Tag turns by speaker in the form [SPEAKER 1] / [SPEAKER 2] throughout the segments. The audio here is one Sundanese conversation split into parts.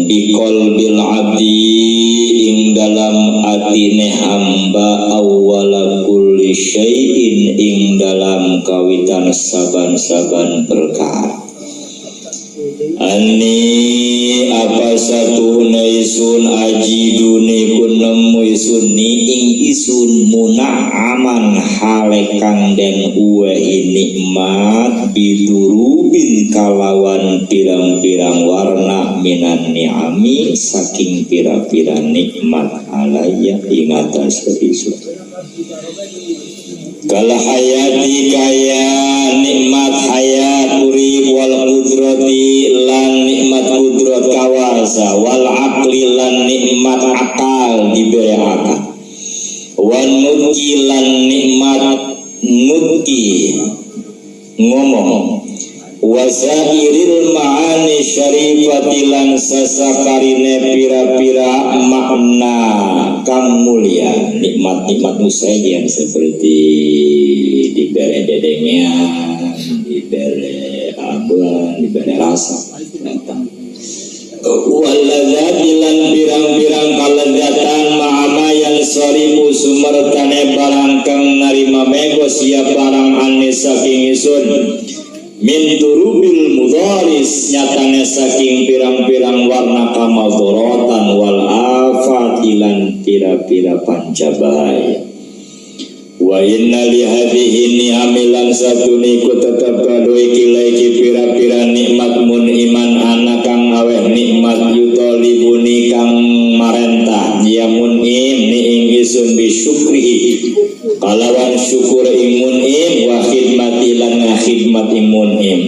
[SPEAKER 1] Biqalbil abdi ing dalam atine hamba, awwala kulli syai'in ing dalam kawitan saban-saban perkara. Anni apa satune isun, ajiduni kun nemu isun, ni ing isun, muna'aman hale kang den uwehi nikmat, bidurubin kalawan pirang-pirang warna, minan ni'ami saking pira-pira nikmat, alaya ing atas isun, kal hayati kaya nikmat hayat urip, wal qudrati lan nikmat kudrat kawasa, wal aqli lan nikmat akal diberi akal, wan nutqi lan nikmat nutqi ngomong, wasairil ma'ani syarifati lan sasakarine pira-pira makna kang mulia, nikmat-nikmat yang seperti diberi dedengean, diberi abuan, diberi rasa datang, waladzati lan pirang-pirang kaladzatan, ma'ama yansarifu sumertane barang kang narima mego sia barang, anni saking isun, min durubil mudaris nyatane saking pirang-pirang warna kamadharatan, wal afati lan pira-pira pancabahaya. Wa inna li hadhihi ni'ami lan satune iku tetep kadu iki iki pira-pira nikmat, mun'iman ana kang aweh nikmat, yutolibuni kang marentah ya mun'im ni ing isun, bisyukrihi kalawan syukur ing mun'im, wa khidmati lan ngakhidmat ing mun'im.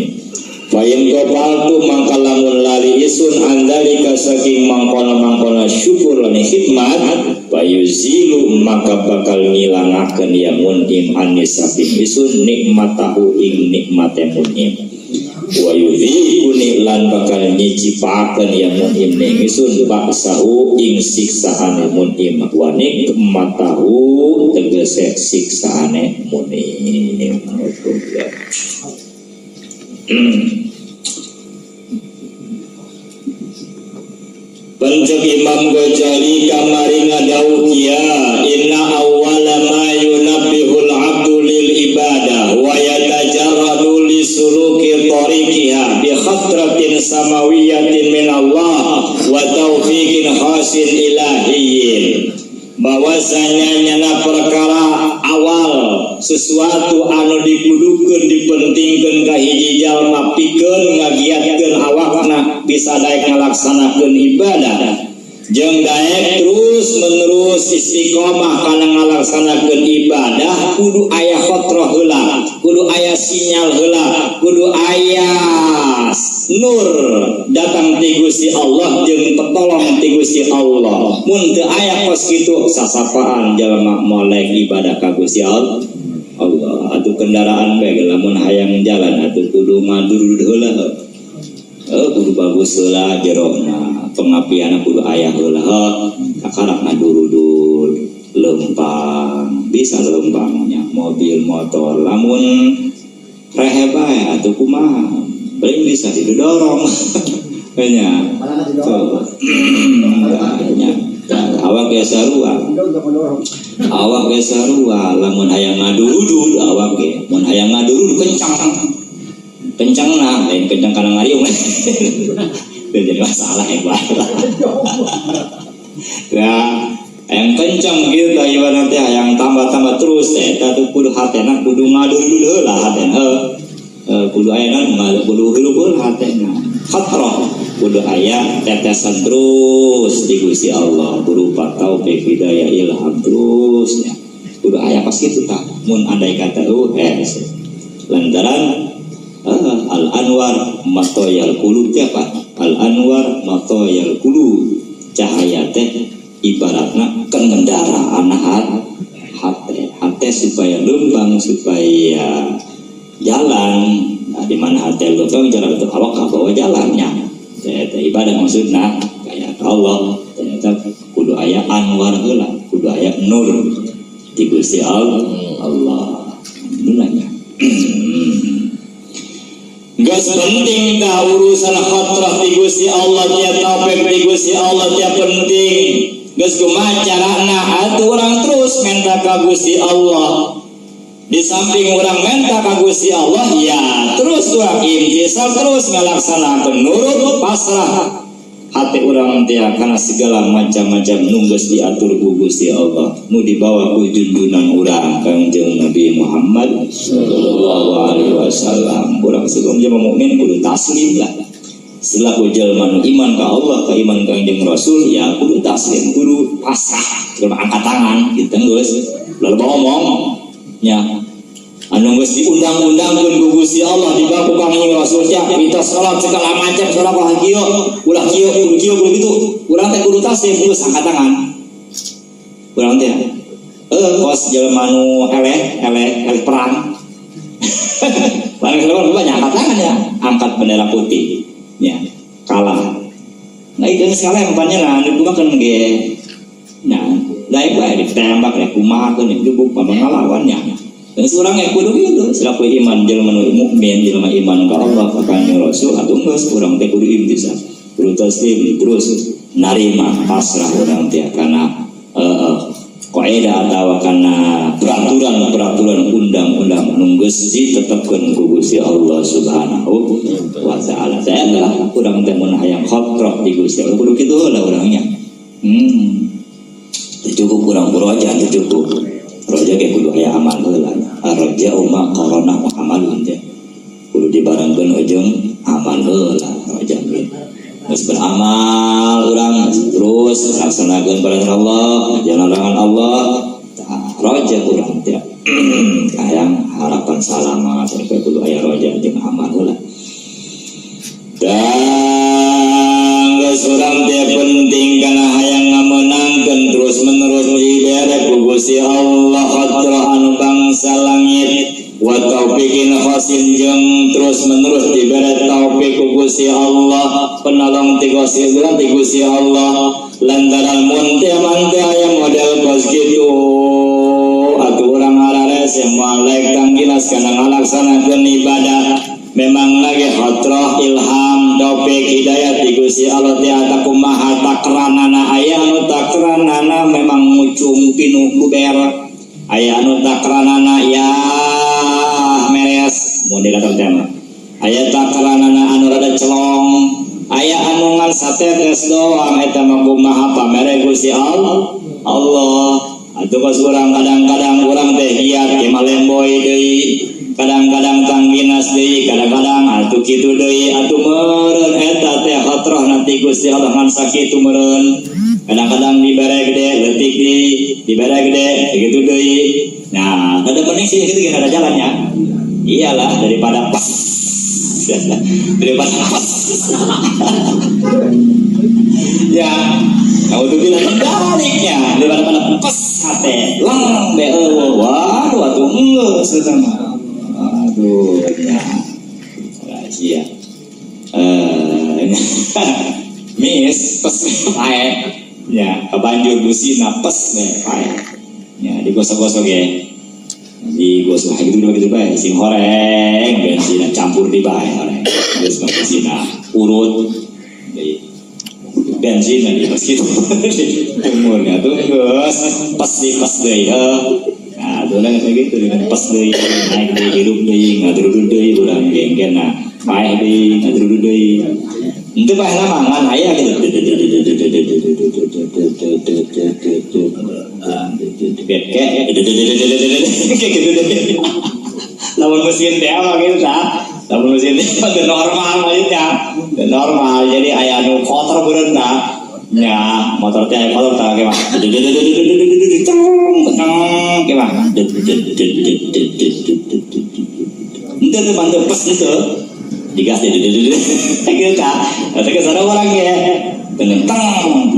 [SPEAKER 1] Fa in ghafaltu mangka lamun lali isun, an dzalika saking mangkono-mangkono syukur lan khidmat, fayuzilu maka bakal ngilangaken ya mun'im, anni saking isun, nikmatahu ing nikmate mun'im, wa yudhikuni lan bakal nyicipaken ya mun'im ning isun, ba'sahu ing siksaane mun'im, wa nikmatahu tegese siksaane mun'im. Ya. Pencek Imam Ghazali kamari ngadawuh ya, inna awwala ma yunabbihul abdu lil ibadah wa yatajarradu li suluki tariqiha bi khatratin samawiyatin min Allah wa taufiqin khasin ilahiyyin, bahwasanya nyana perkara awal sesuatu anu dikudukeun, dipentingkeun ka hiji jalma pikeun ngagiatkeun awakna bisa daek ngalaksanakeun ibadah jeung daek terus menerus istiqomah kana ngalaksanakeun ibadah, kudu aya khotroh heula, kudu aya sinyal heula, kudu aya nur datang ti Gusti Allah jeung petolong ti Gusti Allah. Mun teu aya kos kitu, sasapaan jalma molek ibadah ka Gusti Allah. Allah atuh kendaraan bae lamun hayang jalan atuh kudu ngadurud heula, kudu bagus heula jerona, pengapian kudu aya heula, kakarak ngadurudud lempang, bisa lempangnya mobil motor. Lamun rehe bae atuh kumaha, paling bisa didorong kayaknya tuh nya. Awak ge sarua, awak ge sarua, lamun hayang ngadurudud awak ge, mun hayang ngadurudud kencang kencang, nah lain kencang kana ngariung, itu jadi masalah ya. Ya yang kencang gitu ibaratnya yang tambah-tambah terus eta tuh kudu hatena kudu ngadurudud heula hatena, heuh, kudu aya kudu hirup heula hatena, khatrah kudu aya tetesan terus di Gusti Allah berupa taufik, hidayah, ilham terus ya, kudu aya pas kitu tah. Mun andai kata lantaran al anwar matoyal qulub teh apa, al anwar matoyal qulub, cahaya teh ibaratna kendaraan hate, hate supaya lempang, supaya jalan. Nah, di mana hati lempang jalan itu awak bawa jalannya ternyata ibadah, maksudnya kayak Allah ternyata kudu aya anwar heula, kudu aya nur di Gusti Allah. Allah nanya. Geus penting tah urusan khatrah ti Gusti Allah tia, taufik ti Gusti Allah tia penting. Geus kumaha carana atuh urang terus minta ka Gusti Allah. Di samping urang minta ka Gusti Allah, ya terus urang imtisal, terus ngalaksanakeun, nurut, pasrah hati urang teh karena segala macam-macam nu geus diatur ku Gusti Allah, nu dibawa ku junjunan urang, Kangjeng Nabi Muhammad sallallahu alaihi wasallam. Urang sebelum jelema mukmin kudu taslim lah. Selaku jelema nu iman ka Allah, ka iman ka Kangjeng Rasul, ya kudu taslim, kudu pasrah, kudu angkat tangan gitu. Geus lalu ngomong nya, anu geus diundang-undangkeun ku Gusti Allah, dibawa ku Kangjeng Rasul nya, kita salat segala macam, salat wah kieu, ulah kieu, kudu kieu, kudu kitu, urang teh kudu taslim, geus angkat tangan urang teh. Kos jelema nu eleh eleh eleh perang. Barang keluar banyak angkat tangan ya, angkat bendera putih ya, kalah. Nah, itu sekali empannya lah, anu kumaha kan ge. Nah, daek bae ditembak rek kumaha keun dibuk ngalawannya. Dan seorang yang kudu gitu, selaku iman jelema nu mukmin, jelema iman ka Allah, ka Kanjeng Rasul, atuh geus urang teh kudu imtisal, kudu taslim, terus narima pasrah urang teh karena kaidah atau karena peraturan-peraturan, undang-undang nu geus ditetapkeun ku Gusti Allah Subhanahu wa taala. Saya adalah urang teh mun hayang khatrah di Gusti Allah kudu kitu heula urangnya. Teu cukup urang roja, teu cukup. Roja ge kudu aya amal heula. Arroja ma qarana wa amalun teh. Kudu dibarengkeun jeung amal heula roja ge. Geus beramal urang, terus laksanakeun perintah Allah, jalan larangan Allah, tah roja urang teh hayang harapan salamat sampai kudu aya roja jeung amal heula. Dan geus urang teh penting kana hayang ngamenangkeun, terus menerus dibere ku Gusti Allah khatrah anu bangsa langit, wa taufiqin khasin, jeung terus menerus dibere taufik ku Gusti Allah, penolong ti Gusti Allah, ti Gusti Allah, lantaran mun teh man teh aya model kos kitu atuh urang ararese moal daek tanggilas kana ngalaksanakeun ibadah. Memang lagi khatrah, ilham, taufik, hidayah ti Gusti Allah teh eta kumaha takranana. Aya anu takranana memang mucung pinuh luber, aya anu takranana ya meres mun dilatar teh mah, aya takranana anu rada celong, aya anu ngan satetes doang. Eta mah kumaha pamere Gusti Allah. Allah atuh pas urang kadang-kadang urang teh giat ke malemboy deui, kadang-kadang tangginas deui, kadang-kadang atuh kitu deui. Atuh meureun eta teh khatrah nanti Gusti Allah ngan sakitu meureun. Kadang-kadang dibere gede leutik, di dibere gede gitu deui. Nah, kada penting sih gitu ada jalannya. Iyalah, daripada pas, daripada pas ya. Naudzubillah baliknya, daripada pada pas hate lang be eueuh. Waduh, atuh geus eta mah. Aduh ya, rahasia mis pes pae ya, kebanjur busina pes be pae ya, digosok-gosok ya, digosok gitu gitu bae sing horeng, bensin campur di bae horeng, geus mah bensina urut di bensin di pas gitu umurnya tuh geus pas di pas deui heuh. Nah, tuh lah kayak gitu dengan pas deui, naik deui, hidup deui, ngadrudud deui urang genggen. Nah, paeh deui, ngadrudud deui. Itu paeh lama ngan aya gitu. Kayak gitu deh. Lamun mesin teh apa gitu tah. Lamun mesin teh mah teu normal maksudnya. Teu normal. Jadi aya anu kotor beureun tah. Ya, motor teh aya kotor tah kayak mah. Teng kayak mah. Ente tuh mantu pes itu digas deh gitu tah. Tapi ke sana orang ya dengan teng,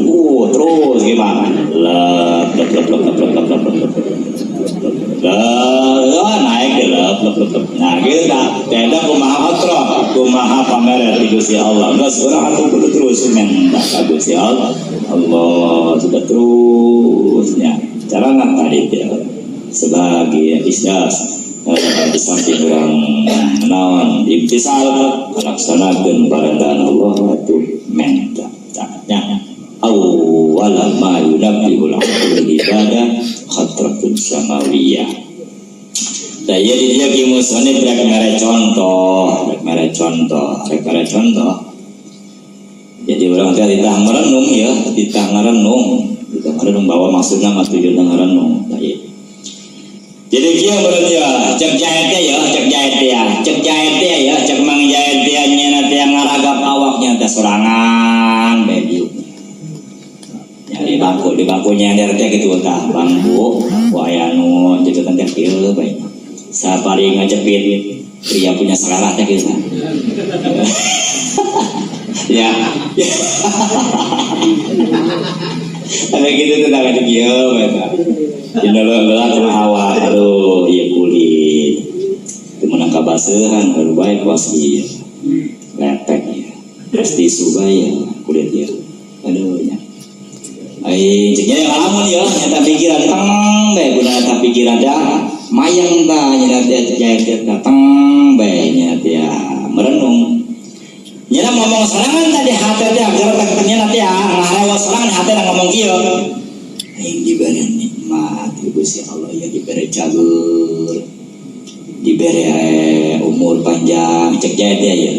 [SPEAKER 1] terus gimana? Lep lep lep lep lep lep lep lep lep lep, naik deh, lep lep lep lep. Nah, gitu tah. Tenda kumaha khatrah, kumaha pamere ti Gusti Allah. Geus urang atuh kudu terus minta ka Gusti Allah. Allah sudah terusnya. Cara tadi teh sebagai ikhlas. Di samping urang naon imtisal laksanakeun parentah Allah atuh menta nya. Awwala ma yunabbihul abdu ibadah khadratun samawiyah. Nah, iya di dia ki musonif rek mere contoh, rek mere contoh, rek mere contoh. Jadi urang teh ditah merenung ya, ditah merenung bahwa maksudnya mah tujuan merenung. Nah, iya. Jadi kieu meureun ya, cek jaet teh ya, cek jaet teh ya, cek jaet teh ya, cek Mang Jaet teh nya teh ngaragap awaknya teh sorangan bae diuk. Ya di bangku nyender teh kitu tah, bangku, bangku aya nu jejetan teh kieu bae. Sapari ngacepit pria punya selera teh kitu. Ya. Ada gitu tuh tangan kieu bae tah. Dina lelah tengah awak, aduh ieu kulit. Teu meunang kabaseuhan, aduh bae kuas ieu. Lepek ya. Pasti subaya kulit ieu. Aduh nya. Ai cek nya ngalamun ya, nyata pikiran teng bae guna eta pikiran dah mayang tah nya teh jahit teh teng bae nya teh merenung. Nya ngomong sorangan tadi hate teh geretek nya teh ngarewa sorangan hate ngomong kieu. Aing dibere nikmat Gusti Allah ya, dibere cager, dibere umur panjang cek jahit teh ya.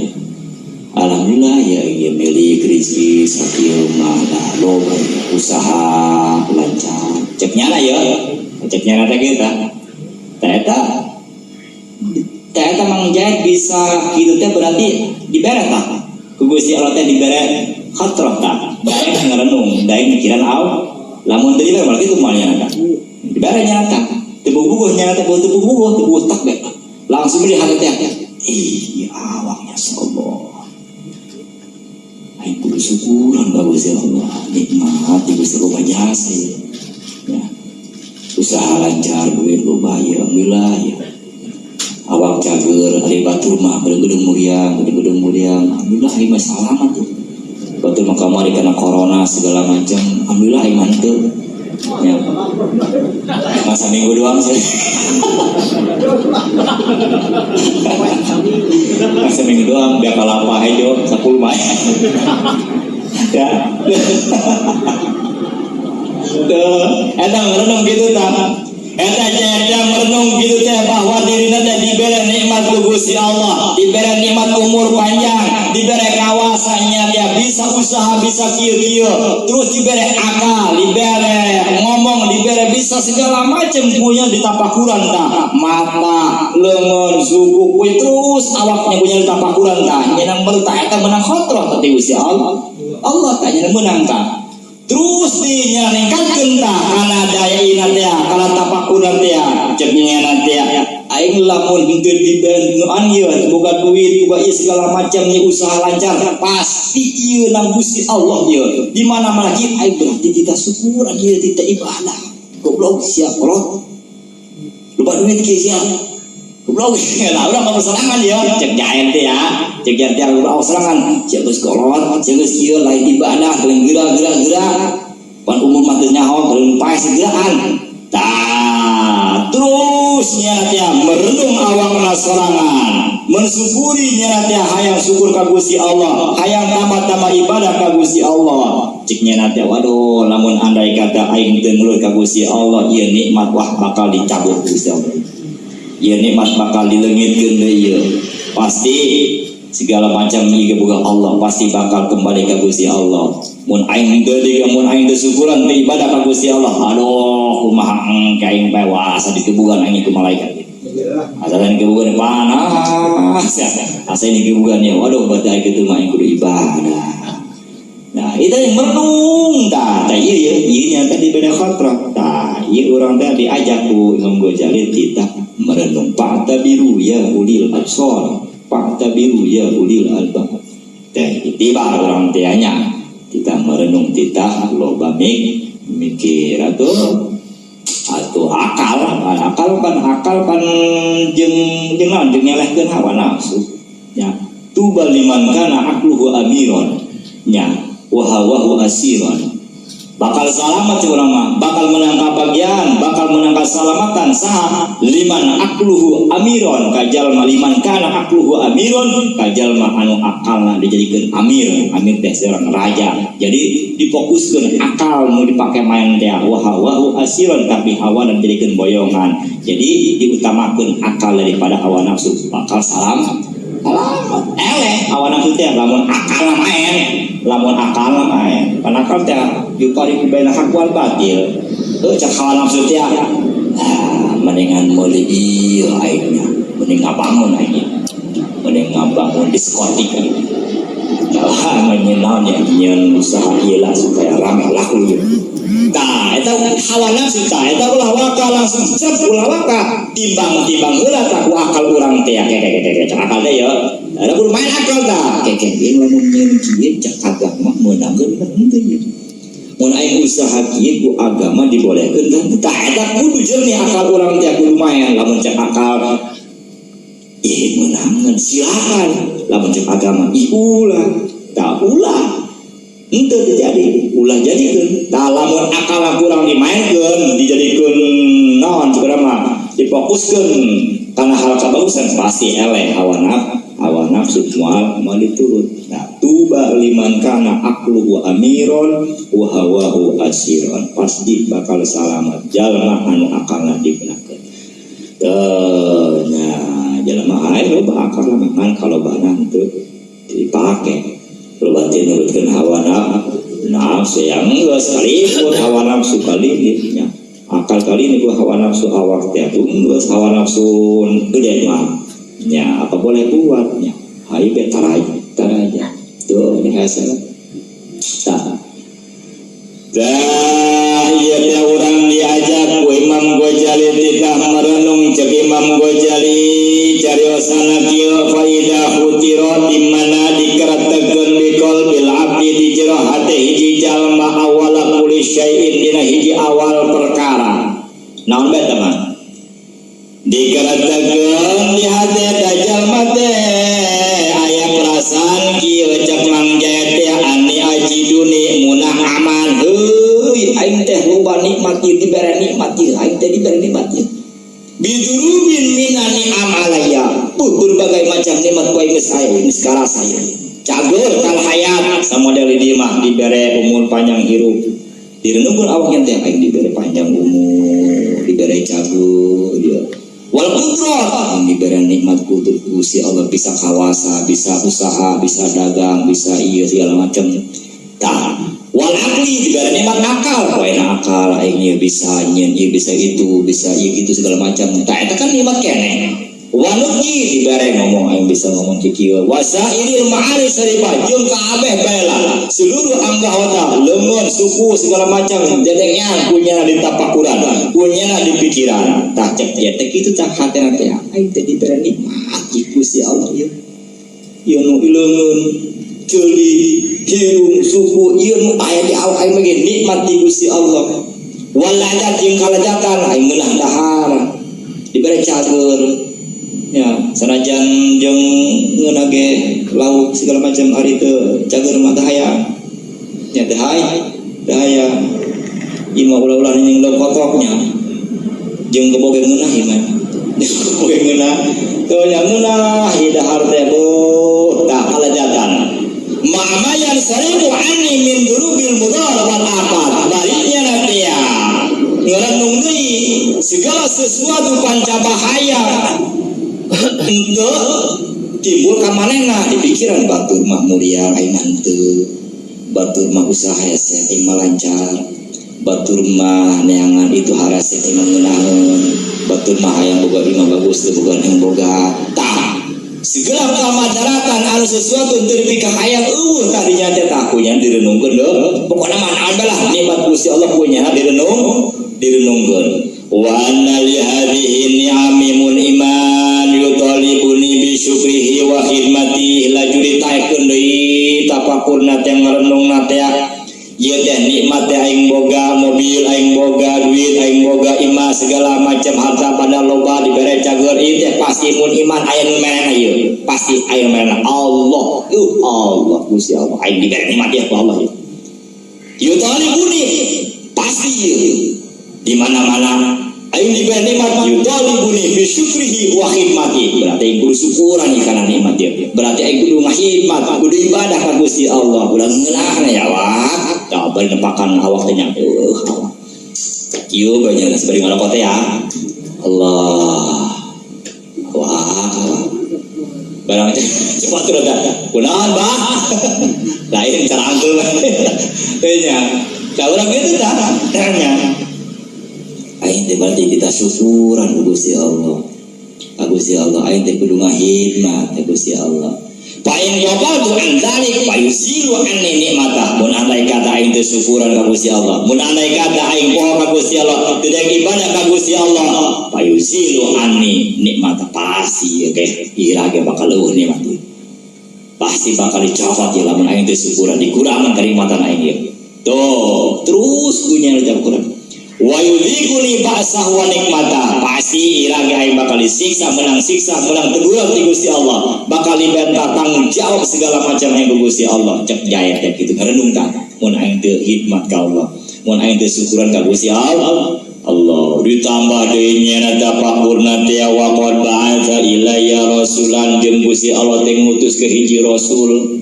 [SPEAKER 1] Alhamdulillah ya, ya milik rezeki sakieu mah dah loba usaha lancar. Cek nyala ya, cek nyala teh kita. Ternyata ternyata Mang Jahit bisa kitu teh berarti dibere tah. Ku Gusti Allah teh dibere khatrah tah. Daek ngarenung, daek mikiran aw. Lamun teu dibere berarti itu moal nyana tah. Dibere nyana tah. Teu bubuh nyana teh, teu bubuh, teu bubuh tak deh. Langsung di hati teh. Ih, awaknya Allah. Aing kudu syukuran ka Gusti Allah. Nikmat di Gusti Allah jasa ya. Ya. Usaha lancar, duit loba ya, alhamdulillah ya. Awak cager, ari batur mah gedeng-gedeng muriang, gedeng-gedeng muriang. Alhamdulillah aing mah salamat tuh. Batur mah kamari kena corona segala macam. Alhamdulillah aing mah henteu. Ya. Masa minggu doang sih. Masa minggu doang biar kalapa hejo 10 mah. Ya. Tuh, eta merenung gitu tah. Eta eta merenung gitu teh bahwa dirina teh dibere nikmat ku Gusti Allah, dibere nikmat umur panjang, dibere kawasannya dia bisa usaha, bisa kieu-kieu, terus dibere akal, dibere ngomong, dibere bisa segala macam punya ditapakuran tah, mata, lengan, suku, punya terus awaknya punya ditapakuran tah, nyenang bertah eta menang khotroh teh Gusti Allah. Allah tah nyenang menang tah. Terus dinya ningkatkeun tah kana daya ina teh, kana tapakuran teh, cek nya teh. Aing lamun henteu dibantuan ieu, boga duit, boga ieu segala macam ieu usaha lancar, pasti ieu nang Gusti Allah ieu. Di mana-mana kieu aing berarti kita syukur ieu kita ibadah. Goblok siap kolot. Loba duit kieu siap. Goblok lah urang mah serangan ya, cek jaen teh ya. Cek jaen teh urang serangan, siap geus kolot, siap geus kieu lain ibadah, lain geura-geura-geura. Pan umur mah teu nyaho, lain paeh segeraan. Tah, terus nya teh merenung awakna sorangan, mensyukuri nya teh hayang syukur ka Gusti Allah, hayang tambah-tambah ibadah ka Gusti Allah. Cek nya teh waduh, lamun andai kata aing teu nurut ka Gusti Allah, ieu nikmat wah bakal dicabut Gusti Allah. Ieu nikmat bakal dileungitkeun deui ieu. Pasti segala macam ieu boga Allah pasti bakal kembali ka Gusti Allah. Mun aing teu di mun aing teu syukuran teu ibadah ka Gusti Allah, aduh kumaha engke aing bae wah asa dikebugan aing ku malaikat. Asalan dikebugan panas ya. Asa ini dikebugan ya, waduh berarti aing kitu mah aing kudu ibadah. Nah, itu yang merenung tah, tah ieu ieu ieu nya tadi beda khotroh. Tah, ieu urang teh diajak ku Imam Ghazali kita merenung fa'tabiru ya ulil absar, fa'tabiru ya ulil albab. Teh itibar urang teh nya kita merenung titah loba mikir atau akal akal kan akal kan jeung jeung naon jeung nyelehkeun hawa nafsu nya. Tuba liman kana aqluhu amiron nya wa hawahu asiron. Bakal salamat urang mah, bakal menang kabagian, bakal menang keselamatan. Saha? Liman akluhu amiron, ka jalma, liman kana akluhu amiron, ka jalma anu akalna dijadikeun amir. Amir teh seorang raja. Jadi difokuskeun akal nu dipake main teh, wa hawahu asiron, tapi hawa dan dijadikeun boyongan. Jadi diutamakeun akal daripada hawa nafsu, bakal salamat. Eleh hawa nafsu teh lamun akal main, lamun akal main kan akal teh yufariqu bainal haq wal batil. Heuh, cek hawa nafsu teh, ah, mendingan meuli ieu aing nya, mending ngabangun aing, mending ngabangun diskotik aing. Ah, naon ya, nyeun usaha ieu lah supaya rame laku ieu. Tah, eta hawa nafsu. Tah, eta ulah waka langsung cep, ulah waka, timbang-timbang heula tah ku akal urang teh. Ke ke ke ke, cek akal teh ya. Ada kudu main akal tah. Ke ke ieu lamun nyeun kieu cek agama meunangkeun kan henteu ieu? Mun aing usaha kieu ku agama dibolehkeun kan? Tah, eta kudu jernih akal urang teh, kudu main. Lamun cek akal ih meunangeun, silakan. Lamun cek agama ih ulah, tah ulah henteu terjadi, ulah jadikeun. Tah, lamun akal kurang dimainkeun, dijadikeun naon cek mah, difokuskeun kana hal kabagusan, pasti eleh hawa nafsu, moal moal diturut. Nah, tuba liman kana akluhu amiron wa hawahu asiron, pasti bakal salamat jalma anu akalna digunakeun. Teu nya, jalma aya loba akal mah, ngan kalau bana henteu dipake, loba teh nurutkeun hawa nafsu yang geus sekalipun hawa nafsu kali nya akal kali ini gua hawa nafsu awak teh geus hawa nafsu gede mah nya, apa boleh buat nya, hayu be taraja taraja tuh ini hasil. Tah. Dah, ieu teh urang diajak ku Imam Ghazali titah merenung. Cek Imam Ghazali cariosana kieu, faida khutira, di mana dikeretekeun, biqalbil abdi, di jero hate hiji jalma, awala kulli syai'in, dina hiji awal perkara. Naon bae teman? Dikeretekeun di hate eta jalma teh aya perasaan kieu, cek Mang Jaya teh, ani ajiduni muna'aman, heuy aing teh loba nikmat ieu, dibere nikmat ieu, aing teh dibere nikmat ieu, bidurubin minan ni'am alayya, berbagai macam nikmat ku aing geus aya, geus karasa ieu. Cager kal hayat, samodel di dieu mah dibere umur panjang, hirup. Direnungkeun awaknya teh, aing dibere panjang umur, dibere cager ieu, wal qudrat, dibere nikmat kudrat Gusti Allah, bisa kawasa, bisa usaha, bisa dagang, bisa iya segala macam. Tah, wal akli, dibere nikmat akal, wae akal aing ieu bisa nyeun ieu, bisa itu, bisa ieu gitu segala macam. Tah, eta kan nikmat keneh. Wa nutqi, dibere ngomong, aing bisa ngomong kikieu. Wasairil ma'ani syarifah, jeung kabeh bae lah seluruh anggota leungeun, suku, segala macam jadengnya punya di tapakuran, punya di pikiran. Tah, cek dia teh kitu. Tah, hatena teh aing teh dibere nikmat Gusti Allah ieu, ieu nu leungeun, ceuli, hirung, suku, ieu nu aya di awak aing mah nikmat di Gusti Allah. Waladat, jeung kalajatan, aing ngeunah dahar, dibere cager ya, sanajan jeung ngeunah ge lauk segala macam, ari teu cager mah teu hayang nya, teu hayang, teu hayang. Ieu mah ulah-ulah jeung lauk kotoknya, jeung kebo ge ngeunah ieu mah, jeung kebo ge ngeunah teu nya, ngeunah ieu dahar teh bu. Tah, kalajatan ma'ma yansarifu anni min durubil mudar wal afat, baliknya nanti ya ngerenung deui segala sesuatu panca bahaya henteu timbul ka manehna di pikiran. Batur mah mulia, aing mah henteu. Batur mah usaha hese, aing mah lancar. Batur mah neangan itu harase, aing mah ngeunaheun. Batur mah hayang boga imah bagus, teu boga hayang boga. Tah, segala kamadaratan anu sesuatu teu dipikahayang eueuh tadinya teh. Tah, kunya direnungkeun deuh. Pokona mah naon bae lah nikmat Gusti Allah kunya direnungkeun. Wa anna li hadhihi ni'ami mun'iman yutalibuni bi syukrihi wa khidmatihi. Laju ditaekeun deui tapakurna teh, ngarenungna teh, ieu teh nikmat teh, aing boga mobil, aing boga duit, aing boga imah, segala macam harta banda loba, dibere cager, ieu teh pasti mun iman aya nu merena ieu, pasti aya nu merena Allah. Yuh Allah, Gusti Allah, aing dibere nikmat ieu ku Allah ieu. Yutalibuni Berarti aing kudu ngahidmat, kudu ibadah ka Gusti Allah. Ulah ngeunah ya awak. Tah bari nepakan awak teh nya. Awak. Kieu bae nya bari ngarokok teh ya. Allah. Wah. Barang cepat tuh dah. Kunaon, Bah? Lain cara angkel teh nya. Tah urang kitu tah. Nya. Aing teh berarti kita syukuran ku Gusti Allah. Ka Gusti Allah aing teh kudu ngahidmat ka Gusti Allah. Fa in ghafaltu an dzalik fa yuzilu anni nikmatah. Mun andai kata aing teh syukuran ka Gusti Allah, mun andai kata aing poho ka Gusti Allah, tidak ibadah ka Gusti Allah, fa yuzilu anni nikmatah, pasti ge ira ge bakal leuwih nikmat ieu. Pasti bakal dicopot ya lamun aing teh syukuran, dikurangan kenikmatan aing ieu. Tuh, terus kunya kurang. Wa yudhiquni ba'sahu wa nikmatah. Pasti ira ge aing bakal disiksa, menang siksa, menang teguran ti Gusti Allah. Bakal diminta tanggung jawab segala macam yang ku Gusti Allah. Cek jayat teh kitu ngarenung tah. Mun aing teu hikmat ka Allah, mun aing teu syukuran ka Gusti Allah. Allah ditambah deui nya tafakurna teh wa qad ba'atsa ilayya rasulan, jeung Gusti Allah teh ngutus ke hiji rasul,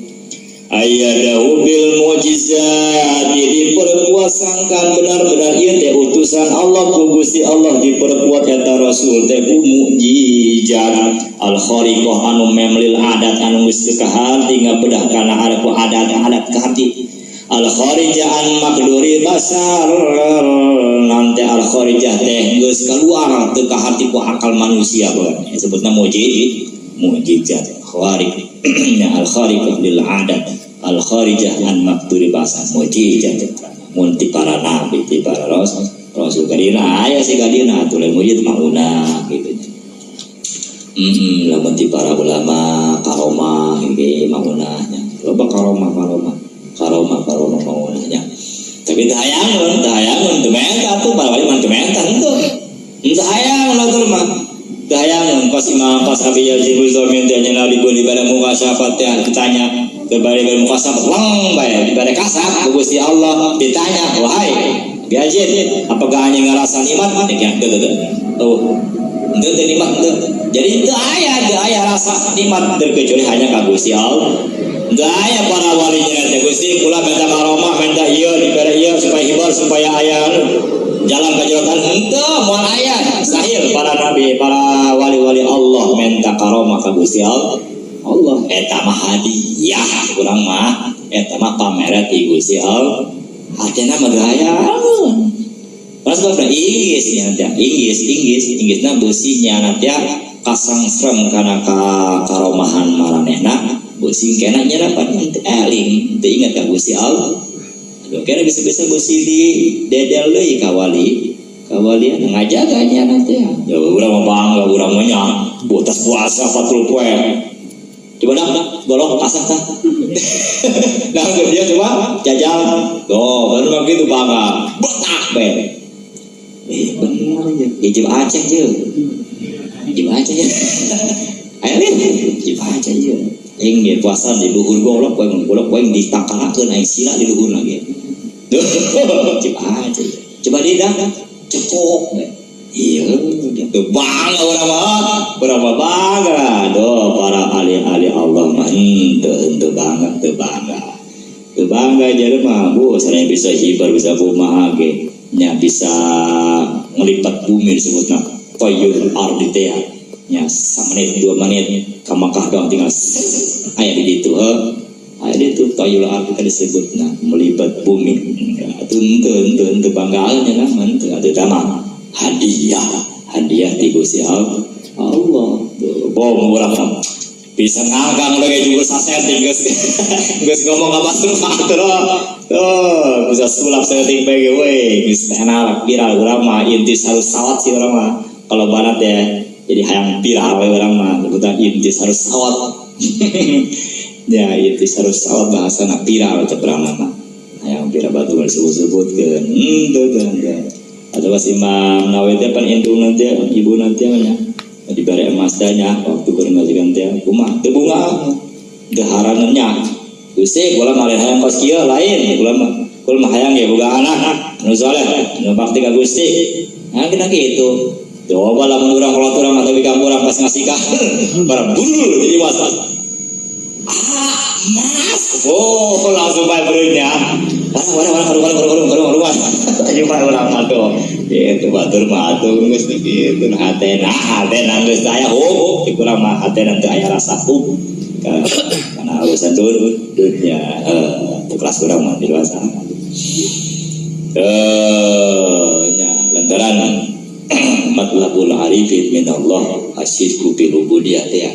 [SPEAKER 1] ayyadahu bil mukjizat, diperkuat sangkan benar-benar ieu teh utusan Allah ku Gusti Allah, diperkuat eta rasul teh ku mukjizat al khariqah anu memlil adat, anu geus teu kaharti ngabedah kana ada ku adat-adat kaharti, al kharijah an maqduri basar, nanti al kharijah teh geus keluar teu kaharti ku akal manusia bae disebutna mukjizat khariq ya, al khariqah lil adat, al kharijah an maqduri basar, mukjizat mun ti para nabi, ti para rasul. Rasul kadina aya si kadina atuh lain mukjizat mauna gitu. Lamun ti para ulama karomah ge maunahnya loba, karomah karomah karomah karomah maunahnya, tapi teu hayangeun, teu hayangeun, teu menta tuh para wali mah, teu menta henteu, henteu hayang batur mah, teu hayangeun. Pas imam, pas Abi Yazid Bustami teh nya dibeli pada muka syafaat teh, ditanya diberi muka syafaat lang bae diberi kasap ku Gusti Allah, ditanya, "Wahai Yazid, apakah hanya ngerasa nikmat?" Ya teu, teu, tuh henteu, teu nikmat henteu. Jadi teu aya rasa nikmat terkecuali hanya ka Gusti Allah. Teu aya para walinya teh, "Gusti, kula minta karomah, minta ieu dibere ieu supaya hibar, supaya aya jalan kajerotan." Henteu, moal aya sahil para nabi, para wali-wali Allah minta karomah ka Gusti Allah. Allah eta mah hadiah urang mah, eta mah pamere ti Gusti Allah, hatena mah teu aya. Pas bapak inggis nya nanti, inggis inggis inggis na beusinya nanti kasangsrem kana ka karomahan maranehna, beusi kena nyerapan teu eling, teu ingat ka Gusti Allah. Aduh, kena bisa-bisa beusi di dedel deui ka wali kawalian ngajaganya nanti ya. Ya urang mah bangga, urang mah nya botas puasa 40 poe. Coba dah, golok asah tah. Nah, dia coba jajal. Tuh, baru mah gitu bangga. Botak be. Eh, bener ya. Ijib Aceh je. Ijib Aceh ya. Ayo nih, ijib Aceh je. Aing ge puasa di luhur golok, poe golok poe ditangkalakeun aing sila di luhur lagi. Tuh, ijib Aceh. Coba di dah, cekok be. Iya, gitu bangga urang mah, urang mah bangga. Doh, para ahli-ahli Allah mah henteu, henteu bangga, henteu bangga. Henteu bangga jadi mah, bu, selain bisa hibar, bisa kumaha ge, nya bisa ngelipat bumi disebutna toyul ardi teh nya, samenit 2 menit ka Makkah doang tinggal aya di ditu heuh, aya di ditu toyul ardi teh disebutna melipat bumi. Ya, henteu henteu henteu banggaan nya mah henteu, atuh eta mah hadiah, hadiah ti Gusti Allah. Allah bom urang mah bisa ngangkang lagi juga sasetting, geus geus ngomong apa tuh tuh bisa sulap setting bae we, geus enak viral urang mah, inti harus sawat sih urang mah. Kalau barat ya jadi hayang viral we urang mah, sebutan inti harus sawat ya, inti harus sawat bahasa viral cek urang mah, hayang viral batu disebut-sebutkeun tuh tuh tuh. Atau pas Imam Nawawi teh pan indung nanti ibu nanti nya diberi emas nya waktu keur ngajikan teh kumaha teu bunga daharan nya, "Gusti, kula mah lain hayang kos kieu, lain kula mah, kula mah hayang ge boga anak anu saleh, anu bakti ka Gusti." Nah, kena gitu. Coba lamun urang kolot urang atau di kampung urang pas ngasih ka bara buru jadi mas. Ah, mas. Oh, langsung bae beureunya. Wah, wah, wah, karuan, karuan, karuan, karuan. Ayo bae urang mah tuh. Gitu batur mah atuh geus kitu hatena, hatena geus aya hub, di kurang mah hatena teu aya rasa hub. Karena urusan dunia, kelas urang mah di luar sana. Nya lantaran matlabul arifin minallah asyirku bil ubudiyah teh,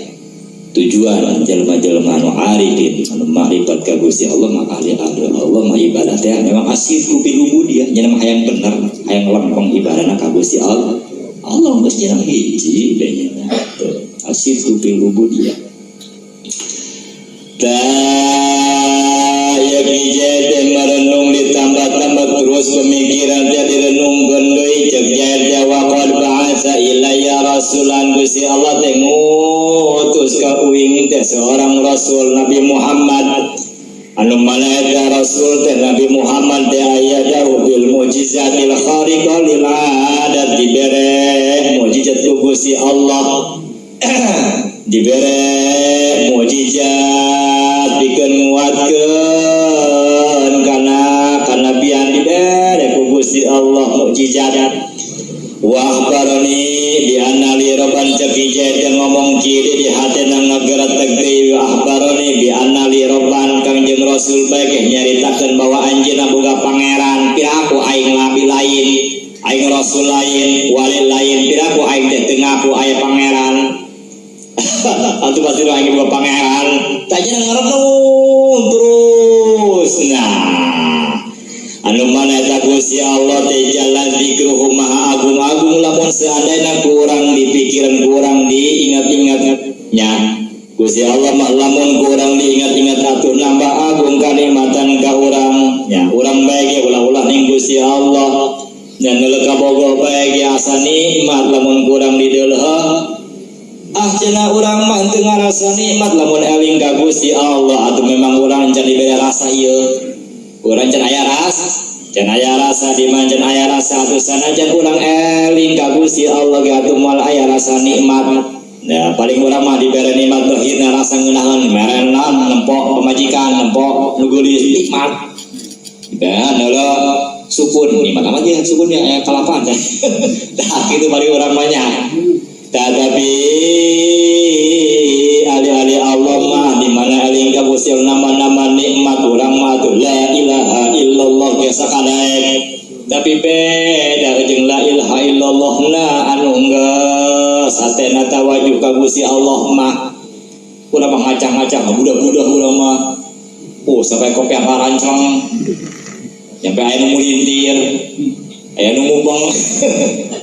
[SPEAKER 1] tujuan jelma-jelma anu arifin, anu makrifat ka Gusti Allah mah, ahli ahli Allah mah, ibadah teh memang asyirku bil ubudiyah, nya mah hayang bener, hayang lempeng ibadahna ka Gusti Allah. Allah geus nya hiji deh nya tuh, asyirku bil ubudiyah. Tah ya teh merenung, ditambah-tambah terus pemikiran teh, direnungkeun deui. Cek teh, waqad ba'atsa ilayya rasulan, Gusti Allah teh ngutus ka uing teh seorang rasul, Nabi Muhammad, anu mana eta rasul teh, Nabi Muhammad teh, ayyadahu bil mu'jizatil khariqah lil adat, dibere mukjizat ku Gusti Allah, dibere mukjizat pikeun nguatkeun kana kanabian, dibere ku Gusti Allah mukjizat. Wa akhbarani bi anna li rabban, cek teh ngomong kieu di hatena ngageretek deui. Wa akhbarani bi anna li rabban, Kangjeng Rasul bae nyaritakeun bahwa anjeunna boga pangeran. Piraku aing nabi lain, aing rasul lain, wali lain, piraku aing teh teu ngaku aya pangeran? Atuh pasti aing boga pangeran. Tanya ngarenung terus. Nah, anu mana eta Gusti Allah teh jalla dzikruhu, maha agung-agung, lamun seandainya kurang di pikiran, kurang diingat-ingat nya Gusti Allah mah, lamun kurang diingat-ingat atuh nambah agung kanikmatan ka urang nya. Urang bae ge ulah-ulah ning Gusti Allah nya, neuleuh kabogoh bae ge asa nikmat lamun kurang dideuleuh. Ah, cenah urang mah teu ngarasa nikmat lamun eling ka Gusti Allah. Atuh memang urang can dibere rasa ieu, urang can aya rasa, can aya rasa di mana, can aya rasa. Atuh sanajan urang eling ka Gusti Allah ge atuh moal aya rasa nikmat. Ya, paling urang mah dibere nikmat dohirna, rasa ngeunaheun, mere naon, nempo pamajikan, nempo nu geulis, nikmat. Ya, neuleuh sukun, nikmat amat ya sukunnya aya kalapa. Dah kitu paling urang mah nya. Tetapi alih-alih Allah mah di mana eling ka Gusti Allah nama-nama nikmat, urang mah tuh la ilaha illallah ge sakadaek. Tapi beda jeung la ilaha illallah na anu geus hatena tawajuh ka Gusti Allah mah. Urang mah ngacang-ngacang, budak-budak urang mah. Oh, sampai kopi ngarancang. Sampai aya nu mulintir. Aya nu mubeng.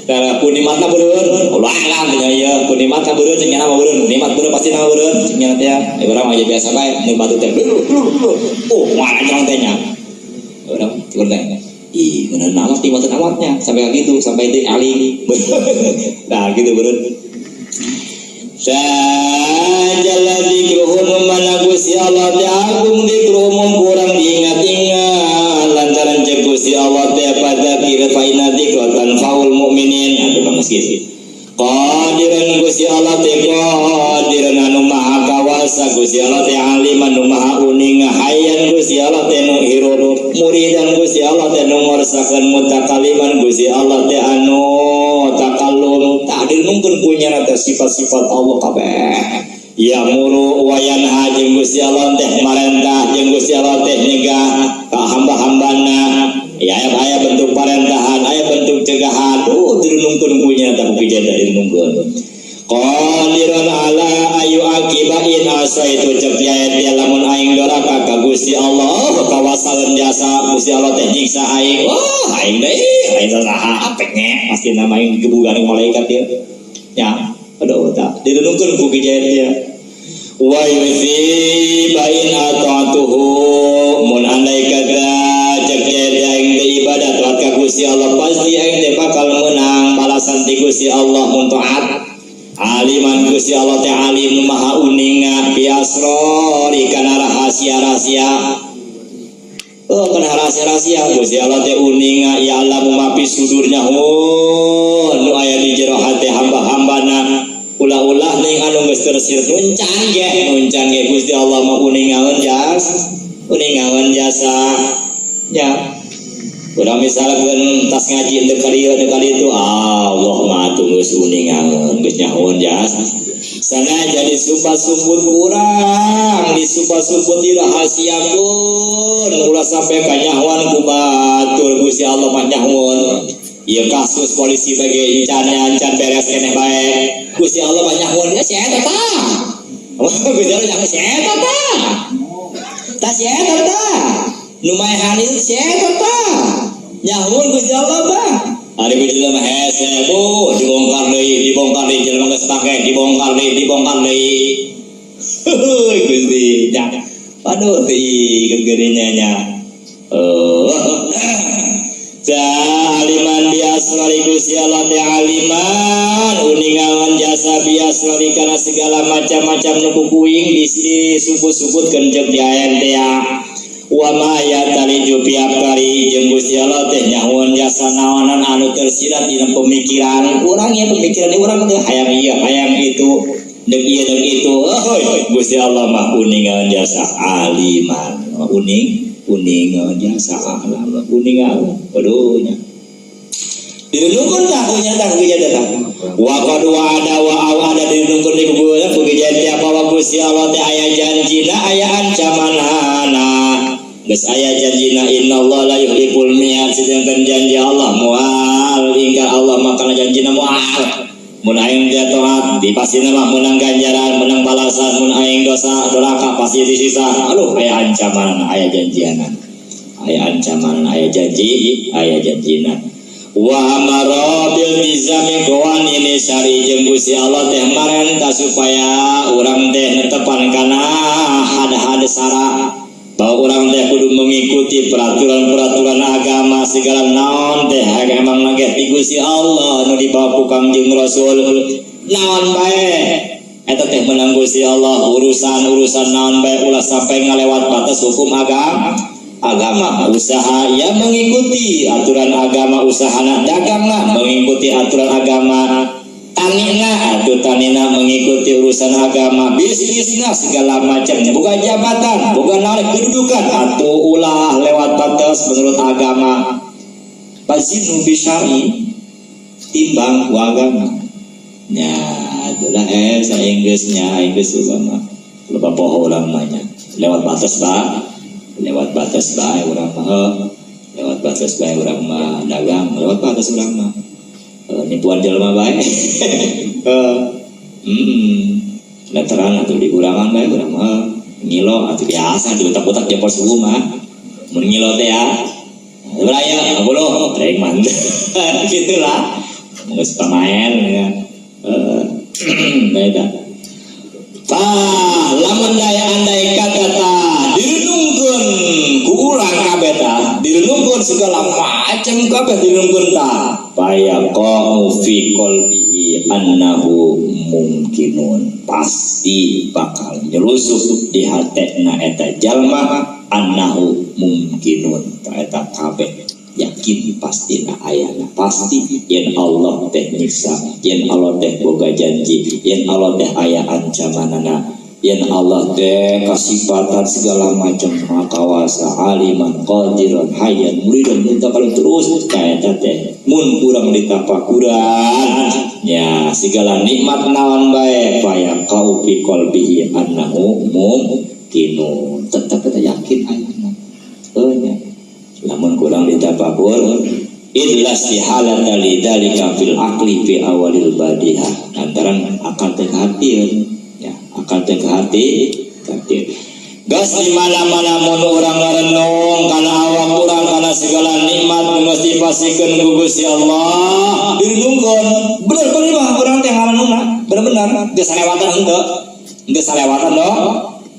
[SPEAKER 1] Tah, ku nikmatna beureun. Allah alam nya ieu, ku nikmatna beureun, cing nya mah beureun. Nikmat beureun pasti mah beureun cing nya teh. Ya urang mah biasa bae nu batu teh. Oh, ngarancang teh nya. Urang cukur teh. Ih, bener amat nikmat amatnya sampai kayak gitu, sampai di aling. Nah, gitu beureun. Sajalla dzikruhu, mana Gusti Allah teh agung, dzikruhu mun kurang diingat-ingat, lantaran cek Gusti Allah teh fadzakir fa inna dzikra tanfaul mukminin. Aduh, Bang Meski. Qadiran, Gusti Allah teh qadiran, anu maha kawasa. Gusti Allah teh alim, anu maha uning. Hayyan, Gusti Allah teh nu hirup. Muridan, Gusti Allah teh nu ngarsakeun. Mutakaliman, Gusti Allah teh anu takallum. Tah, direnungkeun kunyana teh sifat-sifat Allah kabeh. Ya'muru wa yanha, jeung Gusti Allah teh marentah jeung Gusti Allah teh nyegah ka hamba-hambana. Ya, aya aya bentuk parentahan, aya bentuk cegahan. Tuh, direnungkeun kunyana teh ku direnungkeun. Qadirun ala ayu akiba in asaitu, cek dia lamun aing doraka ka Gusti Allah, kawasaeun jasa Gusti Allah teh nyiksa aing. Wah, aing deui, aing saha apeknya pasti nama aing digebugan malaikat dia. Ya, aduh, tak direnungkeun ku dia. Wa yuthiba in ata'tuhu, mun andai kata cek dia aing teh ibadah taat ka Gusti Allah, pasti aing teh bakal menang balasan ti Gusti Allah mun taat. Aliman, Gusti Allah teh alim, maha uninga, bi asrori, kana rahasia-rahasia. Oh, kana rahasia-rahasia Gusti Allah teh uninga. Ya Allah ma fi sudurnya, oh nu aya di jero hate hamba-hambana. Ulah-ulah ning anu geus tersirat nu encan ge Gusti Allah mah uningaeun jas, uningaeun jasa nya. Urang misalkan tas ngaji teu kali ieu, teu kali itu, Allah mah atuh geus uningaeun, geus nyahoeun jas. Sanajan disumbat-sumbut kurang, disumbat-sumbut, dirahasiakeun, ulah sampai kanyahoan ku batur, Gusti Allah mah nyahoeun. Ieu kasus polisi bagi encan encan beres keneh bae. Gusti Allah mah nyahoeun ya, si eta tah. Gusti Allah nyahoeun si eta tah. Tah, si eta tah. Nu maehan itu si eta tah. Nyahoeun Gusti Allah mah. Ari ku jelema hese bu, dibongkar deui, dibongkar deui, jelema geus pake, dibongkar deui, dibongkar deui. Heuy Gusti, nya. Aduh, teu gegedenya nya. Oh. Aliman biasrori, Gusti Allah teh aliman uningaeun jasa, biasrori kana segala macam-macam nu kukuing disumput-sumputkeun ceuk diaen teh ya. Wa ma yataliju fi afkari, jeung Gusti Allah teh nyahoeun jasa naonan anu tersirat dina pemikiran urang ya, pemikiran urang teh hayang ieu, hayang itu, deuk ieu, deuk itu. Oh, Gusti Allah mah uningaeun jasa, aliman uning uningaeun jasa, alam uningaeun. Waduh nya, direnungkeun tah punya tah ku tah. Wa qad wa'ada wa awada, direnungkeun di kubu ku teh bahwa Gusti Allah teh aya janjina, aya ancamanana. Geus aya janjina, innallaha la yukhliful mi'ad, sedangkan janji Allah moal ingkar, Allah mah kana janjina moal. Mun aing dia taat di pastina mah menang ganjaran, menang balasan. Mun aing dosa, doraka, pasti disiksa. Aduh, aya ancaman, aya janjianan, aya ancaman, aya janji, aya janjina. Wa amara bil iltizami qawanini syari, jeung Gusti Allah teh marentah supaya urang teh netepan kana had-had syara, bahwa urang teh kudu mengikuti peraturan-peraturan agama. Segala naon teh emang lagi ti Gusti Allah nu dibawa ku Kangjeng Rasul, naon bae eta teh menang Gusti Allah. Urusan-urusan naon bae ulah sampai ngalewat batas hukum agama. Agama usaha ya mengikuti aturan agama, usaha dagang lah mengikuti aturan agama, tanina atau tanina mengikuti urusan agama, bisnisna segala macamnya, bukan jabatan, bukan narik kedudukan atau ulah lewat batas menurut agama. Fazinu bisyar'i, timbang ku agama ya. Itulah saya Inggrisnya, Inggris agama lupa poho urang mah nya. Lewat batas ba, lewat batas bae urang mah, lewat batas bae urang mah. Dagang lewat batas urang mah, nipuan jelema bae, letteran atau dikurangan bae urang mah. Ngilo atau biasa diutak-utak jempol subuh mah mun ngilo teh ya beraya 10 rek mantap gitulah, geus pamain ya. Beda. Tah, lamun daya andai kata tah direnungkeun ku urang kabeh tah, direnungkeun segala macam kabeh direnungkeun tah, fayaqa'u fi qalbihi annahu mumkinun, pasti bakal nyelusup di hatena eta jalma annahu mumkinun. Tah, eta kabeh yakin pasti na ayana, pasti yen Allah teh nyiksa, yen Allah teh boga janji, yen Allah teh aya ancamanana, yen Allah teh kasifatan segala macam, maha kawasa, aliman, qadiran, hayyan, muridan, kalau terus kayak teh mun kurang ditapakuran ya segala nikmat naon bae, fayaqa'u fi qalbihi annahu mumkinun, tetap kita yakin ayana. Oh nya, lamun kurang ditapakur illa istihalata lidzalika fil aqli fi awalil badihah, lantaran akal teh hati ya, akal teh hati hati. Gas di mana-mana mun urang ngarenung kana awak urang, kana segala nikmat nu geus dipasihkeun ku Gusti Allah, direnungkeun bener-bener mah urang teh ngarenungna bener-bener geus salewatan henteu, geus salewatan dong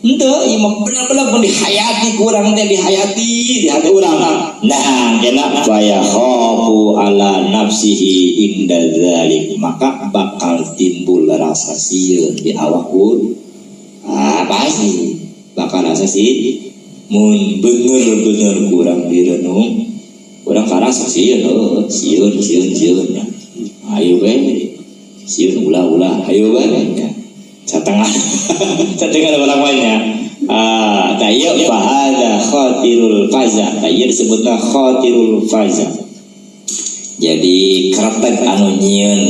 [SPEAKER 1] henteu, ieu mah bener-bener mun dihayati ku urang teh, dihayati di hati urang. Nah, kena fayakhafu ala nafsihi inda dzalik, maka bakal timbul rasa sieun di awak. Ah, pasti bakal rasa sih mun bener-bener kurang direnung, kurang karasa sieun. Oh, sieun, sieun, sieun ya, ayo bae sieun, ulah, ulah, ayo bae ya. Setengah setengah orang banyak. Ah, tah ieu fahada khatirul faza. Tah ieu disebutna khatirul faza. Jadi kretek anu nyieun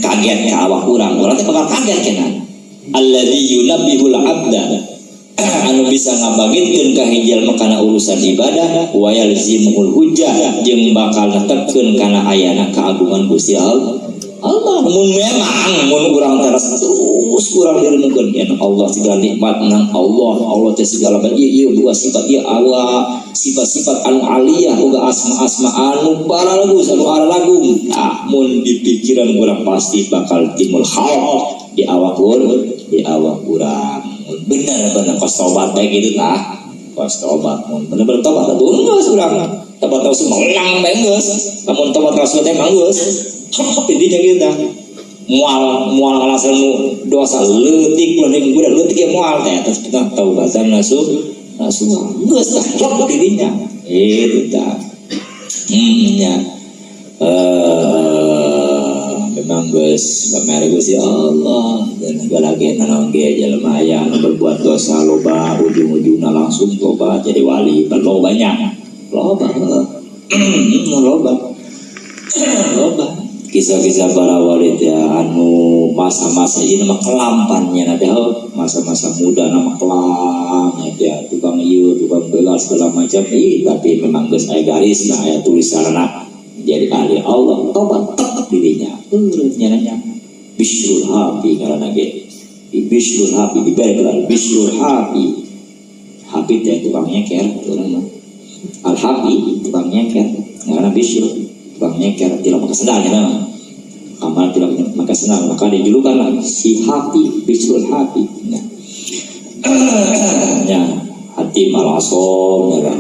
[SPEAKER 1] kaget ka awak urang, urang teh bakal kaget cenah. Alladzi yunabbihul abda, anu bisa ngabangitkeun ka hiji jalma kana urusan ibadah, wa yalzimuhul hujjah, jeung bakal netepkeun kana ayana keagungan Gusti Allah. Allah mun memang mun urang teras terus kurang direnungkeun ya Allah, segala nikmat nang Allah, Allah teh segala ieu ieu dua sifat ieu Allah, sifat-sifat anu aliyah, boga asma-asma anu baralagus, anu aralagung. Ah, mun di pikiran urang pasti bakal timbul khauf di awak urang, di awak urang. Mun bener-bener kos tobat bae gitu tah, kos tobat, mun bener-bener tobat atuh geus urang tobat rasul menang bae geus. Lamun tobat rasul teh mah geus intinya gitu, mual mual alasan nu dosa leutik ulah deui budak leutik ya moal teh terus kita taubatan nasuh nasuh geus lah klop dirinya itu tah. Ya, memang geus pamere Gusti Allah dan segala ge nanaon ge jelema aya anu berbuat dosa loba, ujung-ujungna langsung tobat jadi wali. Loba banyak, loba loba loba kisah-kisah para wali teh anu masa-masa ini mah kelampannya nanti, oh, masa-masa muda nama kelam ya, tukang ieu, tukang begal segala macam. Ih, tapi memang geus aya garis, nah aya tulisanna jadi ahli Allah, tobat tetap dirinya urutnya nanya Bishrul Hapi ngaranna ge. Di Bishrul Hapi dibere gelar Bishrul Hapi. Hapi teh tukang nyeker urang mah. Al Hapi tukang nyeker, ngaranna Bishrul, tukang nyeker tidak pakai sendal ya mah. Amal tidak pakai sendal, maka dijulukan lah si Hapi, Bishrul Hapi ya. Ya, Hatim Al Asom ya kan.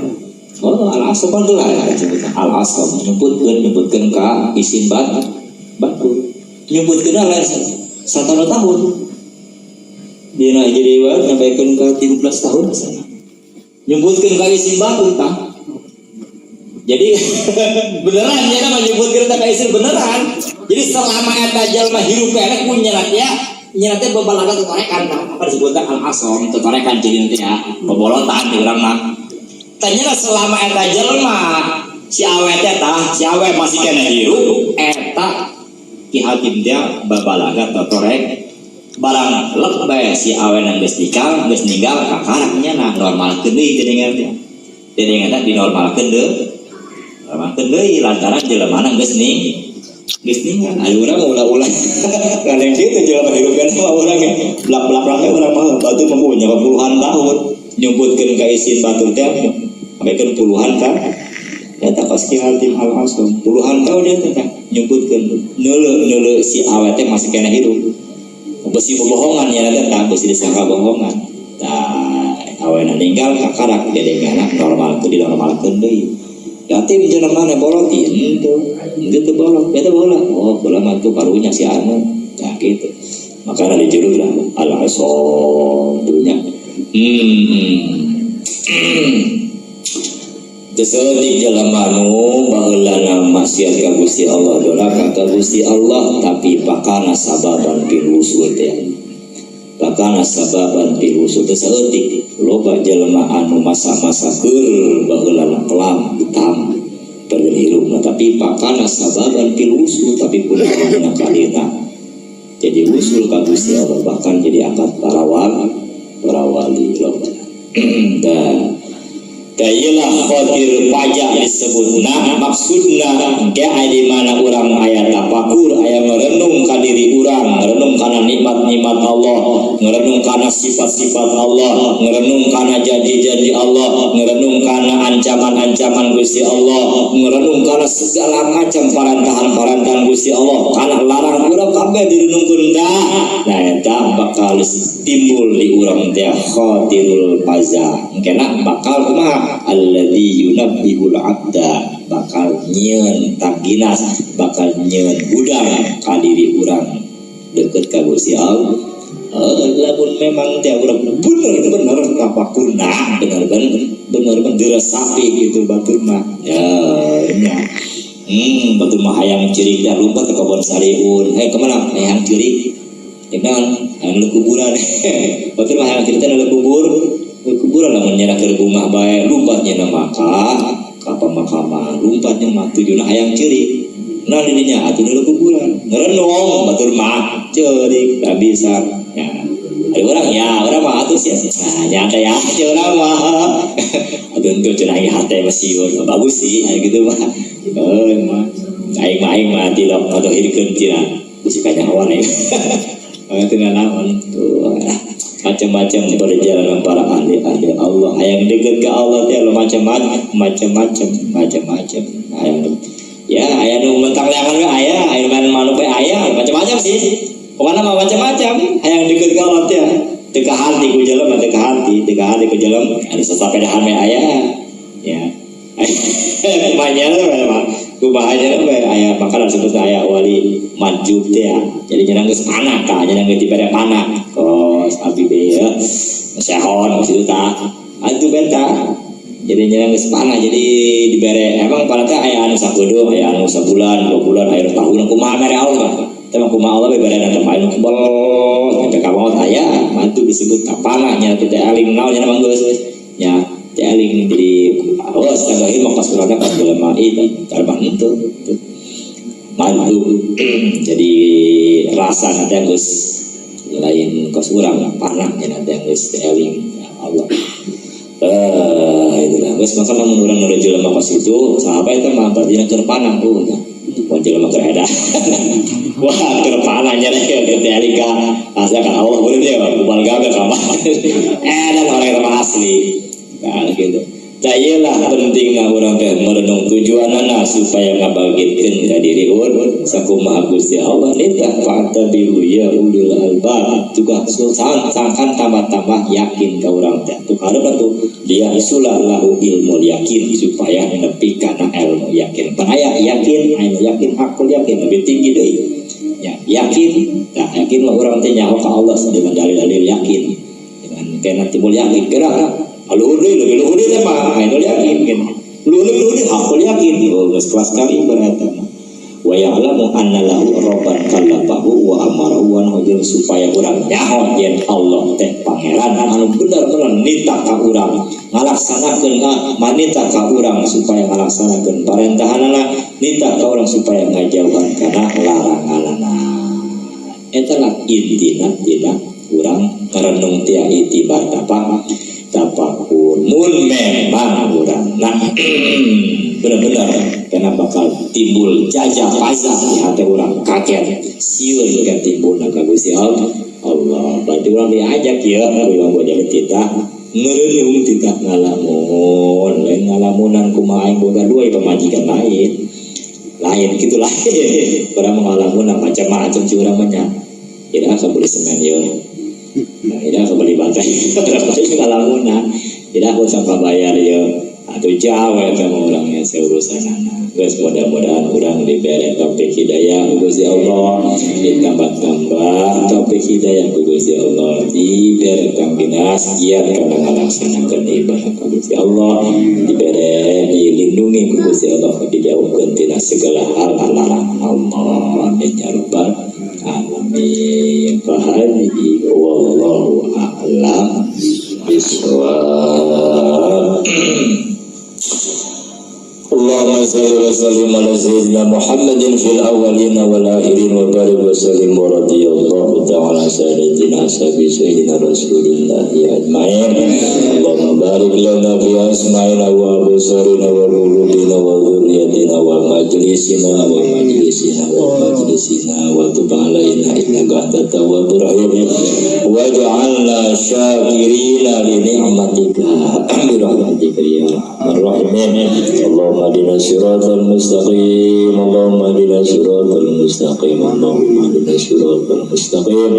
[SPEAKER 1] Oh, Al Asom kan gelar ya sebutnya. Al Asom nyebutkeun nyebutkeun ka isin bat batur. Nyebutkeun lain satu tahun. Dia jadi wat nyampaikan ke 13 tahun misalnya. Nyebutkeun ka isin batur tah. Jadi beneran ya nama nyebutkeun ka isin beneran. Jadi selama eta jalma hirup keneh punya ya nya teh babalaga totorekan tah, apa disebutnya Al Asom totorekan, jadi nanti ya bobolotan di urang mah. Tanya selama eta jelma si awe teh tah, si awe masih kena hirup eta Ki Hakim dia babalaga totorek barang lek bae si awe nang geus nikah, geus ninggal kakarak nya nah normalkeun deui geuningan teh, geuningan teh dinormalkeun deui, normalkeun deui lantaran jelema geus ning geus ninggal. Ayo urang ulah-ulah kan yang kitu jelema hirup kan mah urang belak-belak urang mah batu mah punya puluhan tahun nyebutkeun ka isin batur teh sampai puluhan kan ya tak pasti Hatim Al Asom puluhan tahun dia teh nyebutkeun neuleu neuleu si awe teh masih kena hidup, besi bohongan ya teh tah, besi disangka bohongan tah, awena ninggal kakarak jadi anak normal tuh dinormalkeun deui. Yatim jelema mana bolot itu itu bolot beta bola, oh bola mah tuh karunya si anu nah gitu, makanya dijuluk lah Al Asom dunya. Kesedik jelema nu baheulana maksiat ka Gusti Allah, doraka ka Gusti Allah, tapi pakana sababan fil wusul teh, pakana sababan fil wusul teh. Saeutik loba jelema anu masa-masa keur baheulana kelam hitam pada hirupna, tapi pakana sababan fil wusul, tapi pun dina kalina jadi usul ka Gusti Allah, bahkan jadi angkat para wali, para wali loba. Dan Kayilah khatir pajak disebutna, maksudna ke di mana urang aya tafakur, aya merenung ka diri urang, merenung kana nikmat-nikmat Allah, merenung kana sifat-sifat Allah, merenung kana janji-janji Allah, merenung kana ancaman-ancaman Gusti Allah, merenung kana segala macam parantahan-parantahan Gusti Allah, kana larang urang kabeh direnungkeun dah. Nah, eta bakal timbul di urang teh khatirul faza. Engkena bakal kumaha? Alladzi yunabbihul abda, bakal nyieun taginas, bakal nyieun hudang ka diri urang deket ka Gusti Allah. Lamun memang teh urang bener-bener tafakurna, bener-bener bener-bener diresapi gitu batur mah ya nya. Batur mah hayang ceurik teh lumpat ke kebon sariun, kemana hayang ceurik. Dengan hayang kuburan. Batur mah hayang cerita neuleuh kubur. Kuburan lamun nyana keur bungah bae lumpatnya na maka ka pemakaman lumpatnya mah tujuanna hayang ceurik. Nah, didinya atuh neuleuh kuburan. Ngerenung batur mah ceurik da bisa. Ya. Ada orang ya, orang mah atuh sih. Nah, nyata ya, orang mah. Atuh atuh cenah hate mah sieun. Bagus sih, aya gitu mah. Heuh mah. Aing mah tilok ngadohirkeun cenah. Bisi kanyahoan aing. Teu naon tuh. Macam-macam perjalanan para ahli-ahli Allah. Hayang deket ke Allah teh lo macam-macam, macam-macam, macam-macam. Hayang ya, aya nu mentang leangan we aya, aya main manuk we aya, macam-macam sih. Pokoknya mah macam-macam. Hayang deket ke Allah teh. Teu hati ku jelema, teu hati, teu hati ku jelema, anu sasapedahan we aya. Ya. Kumanya we mah. Kumanya we aya makanan disebut aya wali majzub teh ya. Jadi nyenang geus panah ka, nyenang geus dibere panah. Kos abdi be ya. Sehon kos itu tah. Atuh beta. Jadi nyenang geus panah jadi dibere emang panah teh aya anu sakedeung, aya anu sabulan, 2 bulan, aya anu tahun kumaha mere Allah. Teh mah kumaha Allah bere dan teh anu kebel sampai ka maot aya, mantu disebut panah nya teh eling naon nya mah geus. Nya teh eling jadi oh setengah mah pas urangna pas jelema itu tarbah henteu. Mantu jadi rasa nanti geus lain kos urang panahnya nanti geus teh eling Allah. Itulah geus maka lamun urang nuju jelema kos itu sahabat itu mah berarti keur panah tuh ya. Mun jelema keur edan. Wah, keur panahnya deh keur teh eling ka asli kan Allah boleh dia kubal gagal sama. Edan orang itu mah asli. Nah, gitu. Nah, iyalah pentingna urang teh merenung tujuanana supaya ngabagitkeun ka diri urang sakumaha Gusti Allah nitah fa'tabiru ya ulil albab juga sangkan tambah-tambah yakin ka urang teh tuh hareup tuh dia sulah lahu ilmu yakin supaya nepi kana ilmu yakin. Pan aya yakin, ilmu yakin, hakul yakin lebih tinggi deui. Ya, yakin, nah yakin mah urang teh nyaho ka Allah dengan dalil-dalil yakin. Dengan kena timbul yakin kira luhur deui lebih luhur deui teh mah ainul yakin gitu. Luhur luhur deui hakul yakin. Oh, geus kelas kali berarti mah. Wa ya'lamu anna lahu rabban kallafahu wa amarahu wa nahu supaya urang nyaho yen Allah teh pangeran anu bener-bener nitah ka urang ngalaksanakeun manita ka urang supaya ngalaksanakeun parentahanana, nitah ka urang supaya ngajauhan kana laranganana. Eta lah intina tina urang merenung tia itibar tafakur mun memang urang nah benar-benar karena bakal timbul jajah pazah di hati orang kaget sieun kan timbul ka Gusti Allah. Berarti urang diajak ya urang jadi titah ngerenung, titah ngalamun, lain ngalamunan kumaha aing boga dua pamajikan lain lain gitu lain orang mengalamun macam-macam sih urang mah nya. Tidak akan beli semen ya. Nah, tidak akan beli bantai ngalamunan tidak aku sampai bayar ya atau jauh ya sama orangnya seurusan anak. Guys, mudah-mudahan orang diberi taufik hidayah Gusti Allah, ditambah-tambah taufik hidayah Gusti Allah, diberi tangginas giat karena ngalaksanakeun ibadah Gusti Allah, diberi dilindungi Gusti Allah, dijauhkan tina segala hal larangan Allah. Amin ya rabbal alamin. Fahadihi wallahu a'lam bishawab. اللهم صل وسلم على سيدنا محمد في الأولين والآخرين وبارك وسلم ورضي الله تعالى سيدنا سبي سيدنا رسول الله أجمعين. اللهم بارك لنا في أسماعنا وأبصارنا وقلوبنا وذريتنا ومجلسنا ومجلسنا ومجلسنا وتب علينا إنك أنت التواب الرحيم واجعلنا شاكرين لنعمتك برحمتك يا أرحم الراحمين. اللهم اهدنا الصراط المستقيم، اللهم اهدنا الصراط المستقيم، اللهم اهدنا الصراط المستقيم،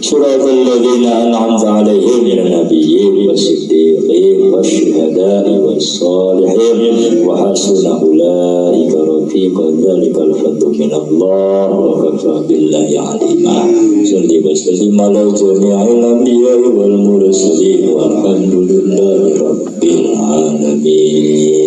[SPEAKER 1] صراط الذين أنعمت عليهم من النبيين والصديقين والشهداء والصالحين وحسن أولئك رفيقا. ذلك الفضل من الله وكفى بالله عليما. صل وسلم على جميع الأنبياء والمرسلين والحمد لله رب العالمين.